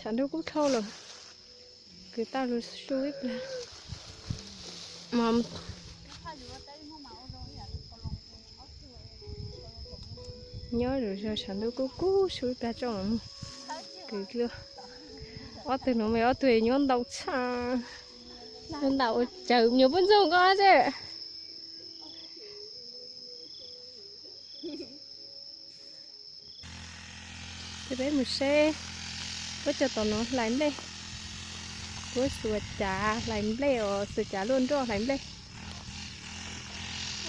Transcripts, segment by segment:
Tshav ntuj kub dhau lawm, kwv tau lug su ib plag. Nyob zoo tshav ntuj kub kub su ib plag tso mus kwv dlua. Ob tug nuav mas ob tug nyuaj ntau tshaj. Ntau cawm nyuag pub ntxoog ko tse. Ces peb mus seb puab cov tom nuav hlais nplej. Puab xuas cav hlais nplej os, xuas cav luaj nroj hlais nplej.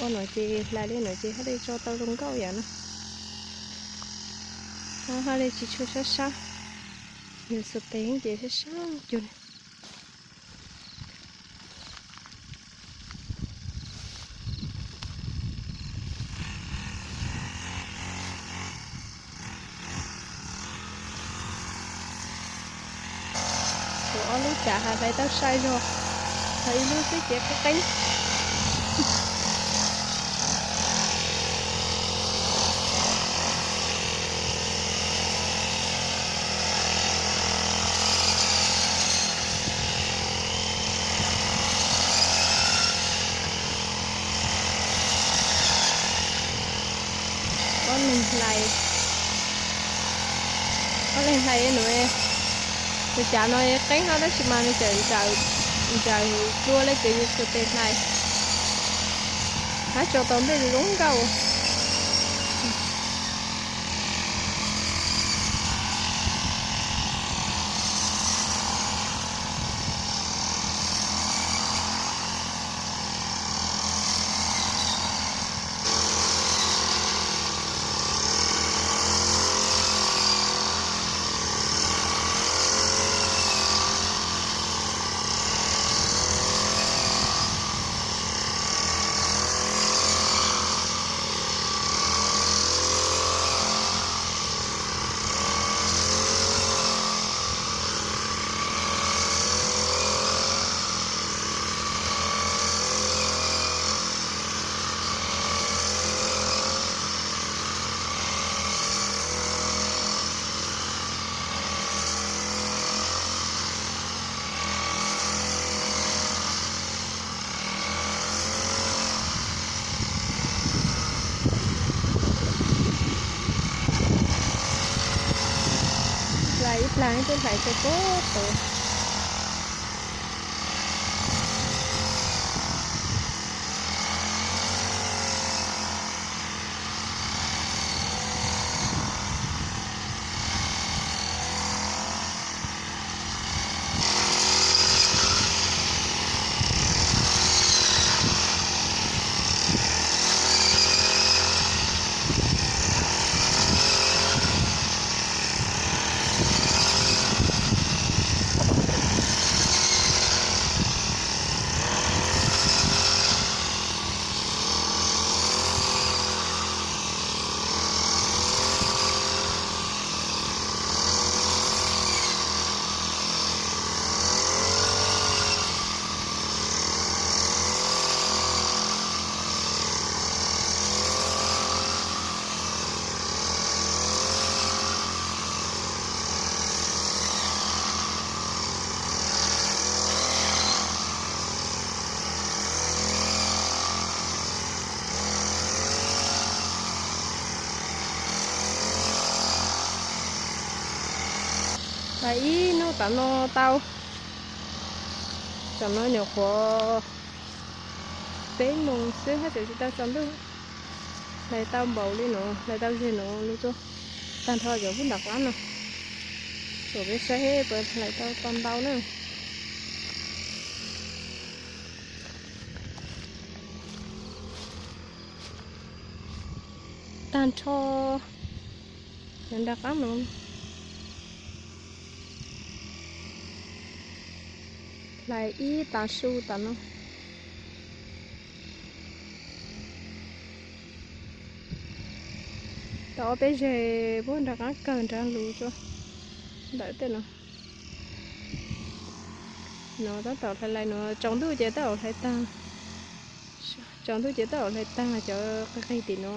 Ua no ces hlais li no ces hab li tso tau zoo nkauj yam no. Hab li tsis tshua sab sab, yog xuas tes ces sab sab cuag li. Kuv ob lub cav has hlais tau sai zog, tau ib lub xwb ces qeeb qeeb. Ob leeg hlais, ob leeg hlais nuav, tus cav no qeeb no tab sis mas nws tseem ntsawm dlua le ces yus xuas tes hlais, hab tso tau nplej zoo nkauj. Hlais ib plag twb hlais tau puag tod. Hlais ib hnub tom no tau, tam no nyuam qhuav peb moos xwb hab tseem tsis tau tsaus ntuj. Hlais tau npaum li no, hlais tau ze no lug tsuag. Tag nrho cov pub nram qab no, tsuas peb saib puas hlais tau tau ntau na. Tag nrho cov nram qab no hlais ib tav su tas no. Tau ob peb zeg puag nram qab kawg nrad lug tsuag ntawm tej no. No tab tom hlais hlais no, tsaus ntuj ces tab tom hlais tag. Tsaus ntuj ces tab tom hlais tag cov qig qig tim no.